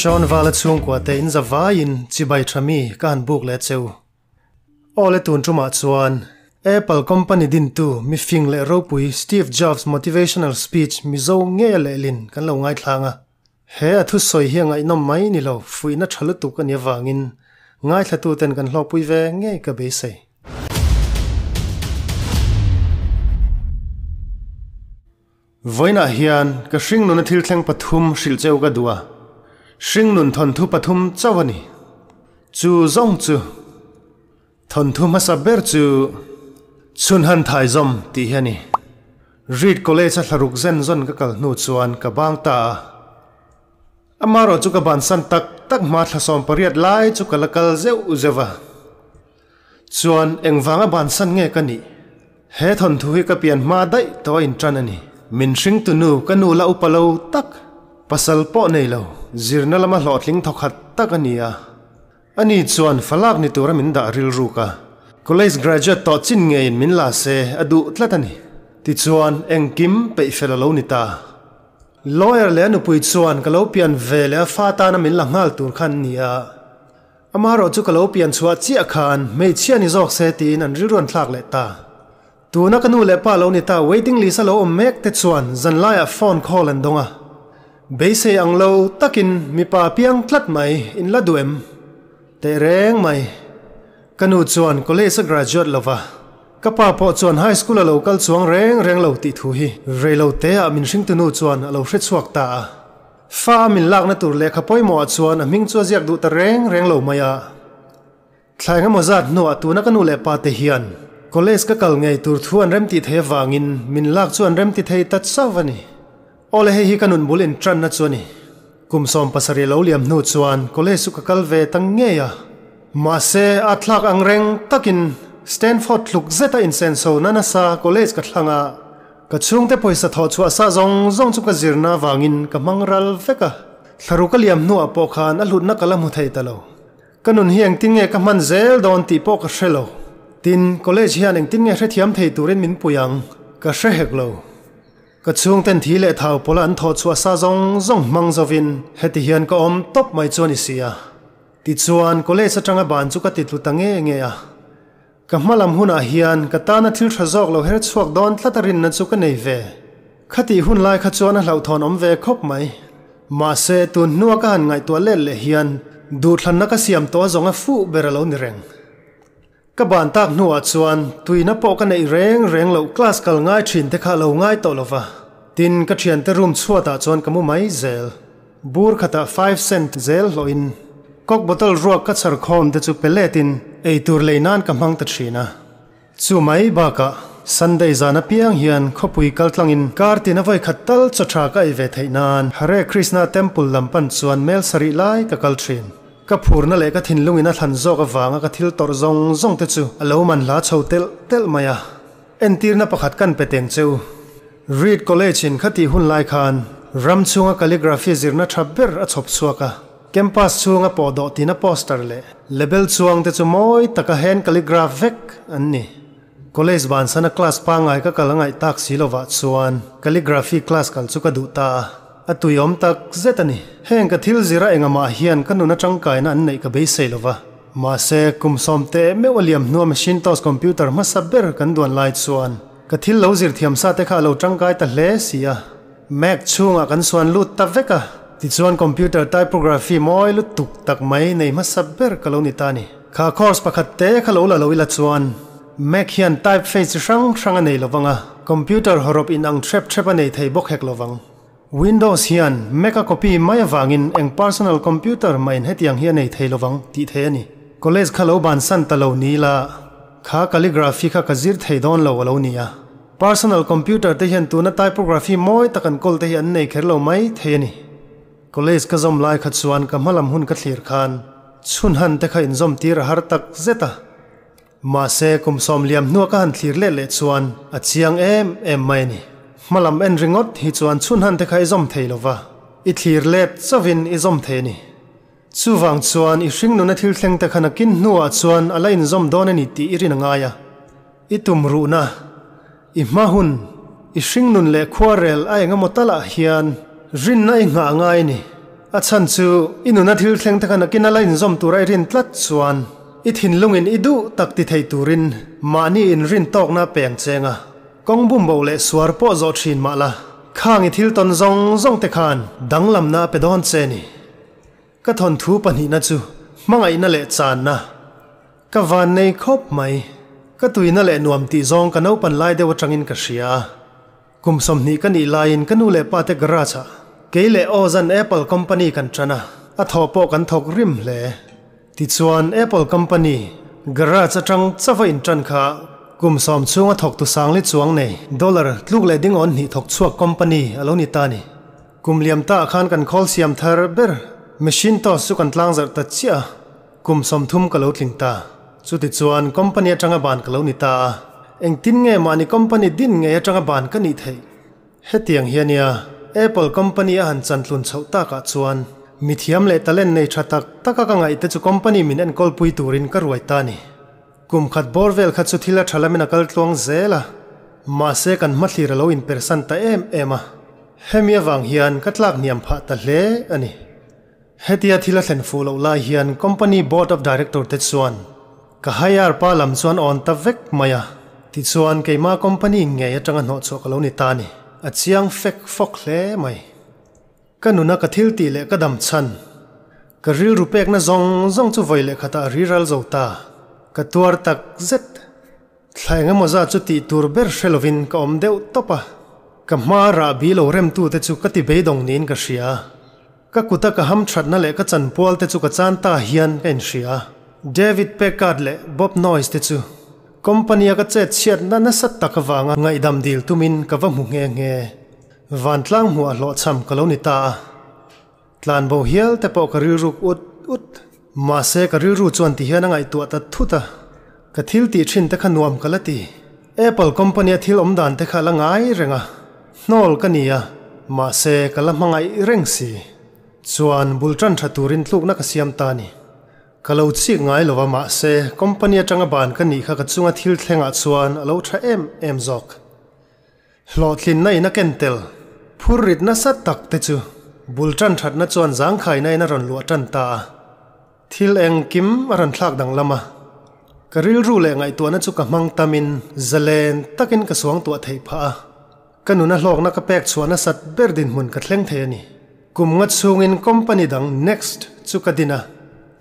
Sean Vala chhungkua te in zavaiin chibai tha mi ka han buk leh cheu. Aw le tun tumah chuan Apple company dintu mifing leh ropui Steve Jobs motivational speech Mizo nge lehlin kan lo ngaithlang a. He a thusawi hi a ngaihnawm mai ni lo, fuihna tha lutuk a nih avangin ngaithlatuten kan hlawkpui ve ngei ka beisei. Vawiinah hian ka hringnuna thil thleng pathum hrilh cheu ka duh a, hringnun thawnthu pathum chauh a ni. Chu zawng chu thawnthu hmasa ber chu Chhunhan Thaizawm tih hi a ni. Reed College a thlaruk zen zawn ka kal hnu chuan ka bang ta a. Amaherawh chu ka bansan tak tak hma thla 18 lai chu ka la kal zeuh zeuh a. Chuan engvanga bansan nge ka nih? He thawnthu hi ka pian hma daih tawh a intan a ni. Min hringtu nu ka nu la upa lo tak, pasal pawh nei lo, zirna lama hlawhtling thawkhat tak a ni a. Ani chuan falak ni tura min dah rilruk a, college graduate tawh chin ngeiin min la se a duh tlat a ni. Tichuan engkim peih fel a lo ni ta. Lawyer leh a nupui chuan ka lo pian ve leh a fa tana min la nghal tur kha an ni a. Amaherawh chu ka lo pian chhuah chiah khan hmeichhia ni zawk se tiin an rilru an thlak leh ta. Tuna ka nu leh pa lo ni ta waiting list a lo awm mek te chuan zanlaiah phone call an dawng a. Beisei ang lo takin mipa piang tlat mai in la duh em? Teh reng mai. Ka nu chuan college a graduate lo va, ka pa pawh chuan high school a lo kal chuang reng reng lo tih thu hi reilo teah min hringtu nu chuan a lo hrechhuak ta a. Fa a min lakna tur lehkha pawimawhah chuan a hming chu a ziak duh ta reng reng lo mai a. Thla engemaw zat hnuah tuna ka nu leh pa te hian college ka kal ngei tur thu an remtih thei avangin min lak chu an remti thei ta chauh a ni. Awle hei hi ka nun bul intanna chu a ni. Kum 17 lo liam hnu chuan college chu ka kal ve ta ngei a. Mahse a thlak ang reng takin Stanford tluk zeta insenso na nasa college ka thlang a. Ka chhungte pawisa thawh chhuah sa zawng zawng chu ka zirna avangin ka hmang ral vek a, thlaruk a liam hnuah pawh khan a hlutna ka la hmu thei ta lo. Ka nun hi engtin nge ka hman zel dawn tih pawh ka hre lo. Tin, college hian engtin nge hrethiam thei turin min pui ang ka hre hek lo. Ka chhungten thi leh thau pawla an thawh chhuah sa zawng zawng hmang zovin heti hian ka awm tawp mai chu a ni si a. Tichuan, college atanga ban chu ka ti tlu ta nge nge a. Ka hmalam hunah hian ka tana thil tha zawk lo her chhuak dawn tlat a rinna chu ka nei ve. Khatih hun lai kha chuan a hlauhthawn awm ve khawp mai. Mahse, tun hnua ka han ngaihtuah let leh hian duhthlanna ka siam tawh a zawng a fuh ber a lo ni reng. Ka ban tak hnuah chuan tuina pawh ka neih reng reng loh class kal ngai thin te kha a lo ngai tawh lo va. Tin, ka thiante room chhuatah chuan ka mu mai zel. Bur khatah 5 cent zel hlawhin coke bottle ruak ka chhar khawm te chu pe letin eitur lei nan ka hmang ta thin a. Chu mai bakah Sunday zan apiang hian khawpui kal tlangin kar tina vawi khat tal chaw tha ka ei ve theih nan Hare Krishna Temple lam pan chuan mel sarih lai ka kal thin. Ka phurna leh ka thinlungin a thlan zawk avanga ka thil tawrh zawng zawng te chu a lo man hla chho telh telh mai a. Entirna pakhat kan pe teng cheu. Reed College in khatih hun lai khan ram chhunga calligraphy zirna tha ber a chhawp chhuak a, campus chhunga pawh dawh tina poster leh label chuang te chu mawi taka hand calligraph vek an ni. College bansana class pangngai ka kal a ngaih tak si lovah chuan calligraphy class kal chu ka duh ta a, a tuiawm tak zet a ni. Heng ka thil zira engamah hian ka nun atangkaina an neih ka beisei lova. Mahse, kum 10 te meuh a liam hnua Macintosh computer hmasa ber kan duan lai chuan ka thil lo zir thiam sa te kha a lo tangkai ta hle si a. Mac chhungah kan suan lut ta vek a. Tichuan computer typography mawi lutuk tak mai nei hmasa ber ka lo ni ta ni. Kha course pakhat te kha lo la lo ila chuan Mac hian typeface chi hrang hrang a nei lovang a, computer hawrawp inang threp threp a nei thei bawk hek lovang. Windows hian Mac a copy mai avangin eng personal computer mah in hetiang hi a nei thei lovang tih thei a ni. College kha lo bansan ta lo ni la, kha calligraphy kha ka zir thei dawn lo a lo ni a. Personal computer te hian tuna typography mawi tak an kawl te hi an nei kher lo mai thei a ni. College ka zawm lai kha chuan ka hmalam hun ka thlir khan chhun han te kha inzawm tir a har tak zet a. Mahse, kum 10 liam hnua ka han thlir let leh chuan a chiang em em mai a ni. Hmalam en ringawt hi chuan chhun han te kha i zawm thei lo va, i thlir let chauhin i zawm thei a ni. Chuvang chuan i hring nuna thil thleng te kha nakin hnuah chuan a la inzawm dawn a ni tih i rin a ngai a. I tum ruhna, i hma hun, i hring nun leh khuarel a engemaw talah hian rinna i nghah ngai a ni. A chhan chu i nuna thil thleng te kha nakin a la inzawm tura i rin tlat chuan i thinlungin i duh tak ti thei turin mahni inrin tawkna a peng cheng a. Kawng bumbo leh suar pawh zawh thin mah la, khang i thil tawn zawng zawng te khan danglamna a pe dawn che ni. Ka thawnthu pahnihna chu hmangaihna leh channa. Ka van nei khawp mai. Ka tuina leh nuam tih zawng ka naupan lai deuh atangin ka hria a. Kum 20 ka nih laiin ka nu leh pate garage ah kei leh Ozan Apple company kan tan a, a thawh pawh kan thawk rim hle. Tichuan Apple company garage atang chauha intan kha kum 10 chhunga thawktu sangli chuang nei dollar tluk leh dingawn hnih thawk chhuak company a lo ni ta a ni. Kum liam ta ah khan kan khawl siam thar ber machine toss chu kan tlang zarh ta chiah a. Kum 30 ka lo tling ta. Chutichuan company atanga ban ka lo ni ta a. Engtin nge mahni company din ngei atanga ban ka nih theih? Hetiang hi a nia, Apple company a han chantlun chhoh takah chuan mithiam leh talent nei tha tak taka ka ngaihte chu company min enkawlpui turin ka ruai ta a ni. Kum khat bawr vel kha chu thil a tha lamin a kal tluang zel a, mahse kan hmathlir a lo inpersan ta em em a. Hemi avang hian ka tlak hniam phah ta hle a ni. Hetia thil a thlen fuh loh lai hian company board of director te chuan ka hire pa lam chuan awn ta vek mai a, tichuan keima company ngei atanga hnawhchhuah ka lo ni ta a ni. A chiang fek fawk hle mai. Ka nuna ka thil tih leh ka dam chhan, ka rilru pekna zawng zawng chu vawi leh khatah a riral zo ta. Ka tuar tak zet. Thla eng emaw zat chu tih tur ber hre lovin ka awm deuh tawp a, ka hma rahbi lo remtute chu ka ti beidawng niin ka hria. Ka kuta ka hamthatna leh ka chanpual te chu ka chan ta hian ka inhria. David Packard leh Bob Noyce te chu company a ka chet chhiatna nasa tak avanga ngaihdam dil tumin ka va hmu nghe nghe. Vantlang hmuh a hlawhchham ka lo ni ta a. Tlanbo hial te pawh ka rilruk ut ut. Mahse ka rilru chuan ti hian a ngaihtuah ta thut a, ka thil tih thin te kha nuam ka la ti. Apple company a thil awm dan te kha la ngai reng a, hnawl ka ni a, mahse ka la hmangaih reng si. Chuan bul tan tha turin tlukna ka siam ta a ni. Ka lo chik ngai lo va mahse company atanga ban ka nih kha ka chunga thil thlengah chuan a lo tha em em zawk. Hlawhtlinna in a ken tel, phur rit nasa tak te chu bul tan thatna chuan zangkhaina in a rawn luah tan ta a. Thil engkim a rawn thlak danglam a. Ka rilru leh ngaihtuahna chu ka hmang tamin zalen takin ka suangtuah theih phah a. Ka nuna hlawkna ka pek chhuah nasat ber dinhmun ka thleng thei a ni. Kum nga chhungin company dang Next chu ka din a.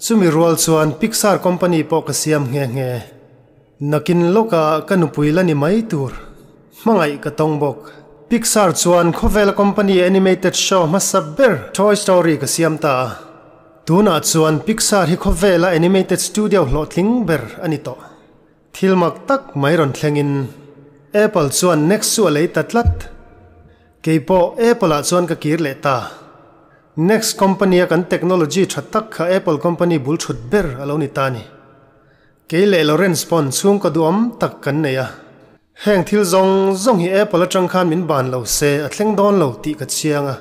Chumi rual chuan Pixar company pawh ka siam nghe nghe. Nakin lawka ka nupui la ni mai tur. Hmangaih ka tawng bawk. Pixar chuan khawvela company animated show hmasa ber Toy Story ka siam ta a. Tunah chuan Pixar hi khawvela animated studio hlawhtling ber a ni tawh. Thil mak tak mai rawn thlengin Apple chuan Next chu a lei ta tlat. Keipawh Apple ah chuan ka kir leh ta. Next company a kan technology tha tak kha Apple company bul thut ber a lo ni ta a ni. Kei leh Lawrence pawn chhungkaw duhawm tak kan nei a, heng thil zawng zawng hi Apple atang khan min ban lo se a thleng dawn lo tih ka chiang a,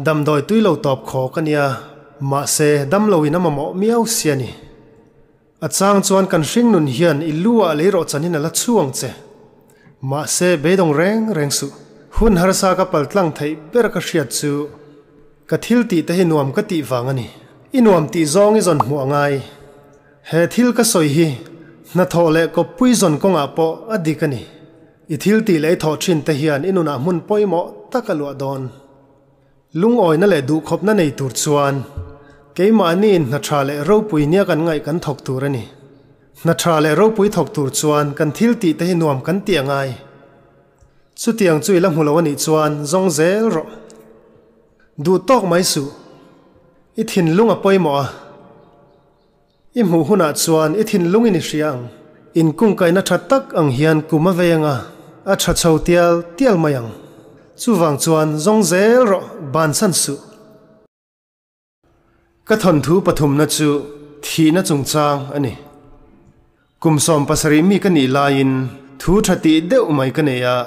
damdawi tui lo tawp khawk a nia, mahse damlo in a mamawh miau si a ni. A chang chuan kan hringnun hian i lu ah lei rawh chanin a la chhuang che. Mahse beidawng reng reng suh. Hun harsa ka paltlang theih ber ka hriat chu ka thil tih te hi nuam ka tih vang a ni. I nuam tih zawng i zawn hmuh a ngai. He thil ka sawi hi hnathawh leh kawppui zawn kawngah pawh a dik a ni. I thil tih leh i thawh thin te hian i nunah hmun pawimawh tak a luah dawn. Lungawina leh duhkhawpna nei tur chuan keimahniin hna tha leh ropui nia kan ngaih kan thawk tur a ni. Hna tha leh ropui thawk tur chuan kan thil tih te hi nuam kan tih a ngai. Chutiang chu i la hmu lo a nih chuan zawng zel rawh. Duh tawk mai suh. I thinlung a pawimawh a. I hmuh hunah chuan i thinlungin i hria ang. Inkungkaihna tha tak ang hian kum a vei anga, a tha chho tial tial mai ang. Chuvang chuan zawng zel rawh, bansan suh. Ka thawnthu pathumna chu thihna chungchang a ni. Kum 17 mi ka nih laiin thu tha tih deuh mai ka nei a,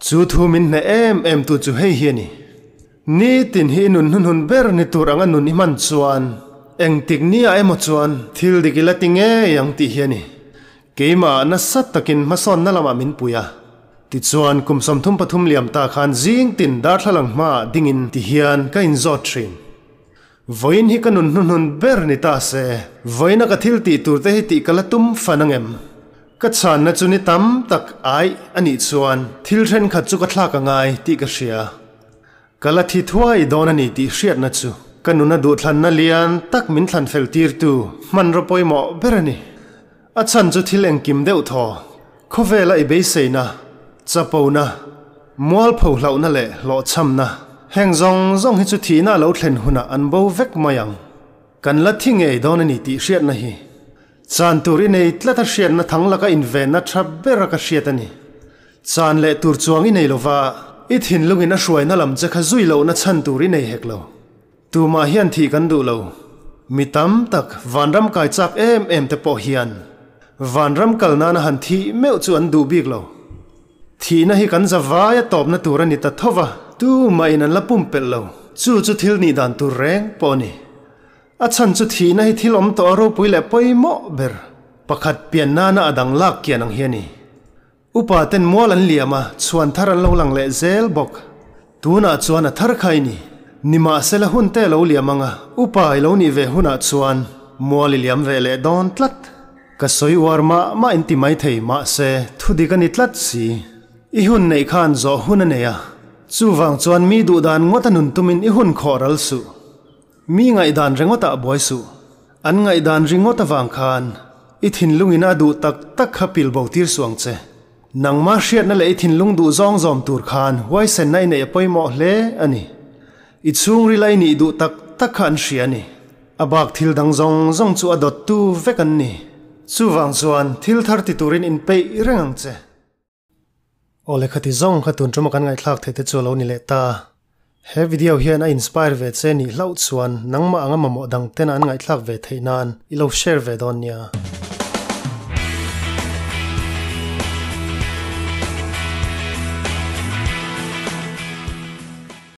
chu thu min hneh em em tu chu hei hi a ni. Nitin hi i nun hnuhnun ber ni tur anga nun i hman chuan engtik nia emaw chuan thil dik i la ti ngei ang tih hi a ni. Keimah nasa takin hmasawnna lamah min pui a. Tichuan kum 33 liam ta khan zing tin darthlalang hmaah dingin ti hian ka inzawt thin. Vawiin hi ka nun hnuhnun ber ni ta se, vawiina ka thil tih tur te hi tih ka la tum fan angem? Ka chhanna chu ni tam tak aih a nih chuan thil thenkhat chu ka thlak a ngai tih ka hria. Ka la thi thuai dawn a ni tih hriatna chu ka nuna duhthlanna lian tak min thlan fel tirtu hmanraw pawimawh ber a ni. A chhan chu thil engkim deuh thaw, khawvela i beiseina, chapona, mualpho hlauhna leh hlawhchhamna, heng zawng zawng hi chu thihna a lo thlen hunah an bo vek mai ang. Kan la thi ngei dawn a ni tih hriatna hi chan tur i nei tlat a hriatna thang laka invenna tha bera ka hriat a ni. Chan leh tur chuang i nei lova, i thinlungin a hruaina lam che kha zui lohna chhan tur i nei hek lo. Tumah hian thih kan duh lo. Mi tam tak vanram kai chak em em te pawh hian vanram kal nana han thih meuh chu an duh bik lo. Thihna hi kan za vaia tawpna tur a ni ta tho va, tumahin an la pumpelh lo. Chu chu thil nih dan tur reng pawh a ni. A chhan chu thihna hi thil awm tawh a ropui leh pawimawh ber pakhat pian nana a dang lak kian ang hi a ni. Upa ten mual an liam a, chhuan thar an lo lang leh zel bawk. Tunah chuan a thar kha i ni. Nimahsela hun te a lo liam ang a, upa i lo nih ve hunah chuan mual i liam ve leh dawn tlat. Ka sawi uar mah mah in ti maithei, mahse thu dik a ni tlat si. I hun neih khan zawh hun a nei a, chuvang chuan mi duhdan ngawt a nun tumin i hun khawh ral suh. Mi ngaihdan ringawtah buai suh. An ngaihdan ringawt avang khan i thinlungin a duh tak tak kha pil bo tir suh ang che. Nangmah hriatna leh i thinlung duh zawng zawm tur khan huaisenna i neih a pawimawh hle a ni. I chhungrila i nih duh tak tak kha an hria a ni. A bak thil dang zawng zawng chu a dawttu vek an ni. Chuvang chuan thil thar ti turin inpeih reng ang che. Aw lehkha ti zawng kha tun tuma kan ngaihthlak theih te chu a lo ni leh ta. He video hian a inspire ve che nih hlauh chuan nangmah anga mamawh dang tena an ngaihthlak ve theih nan i lo share ve dawn nia.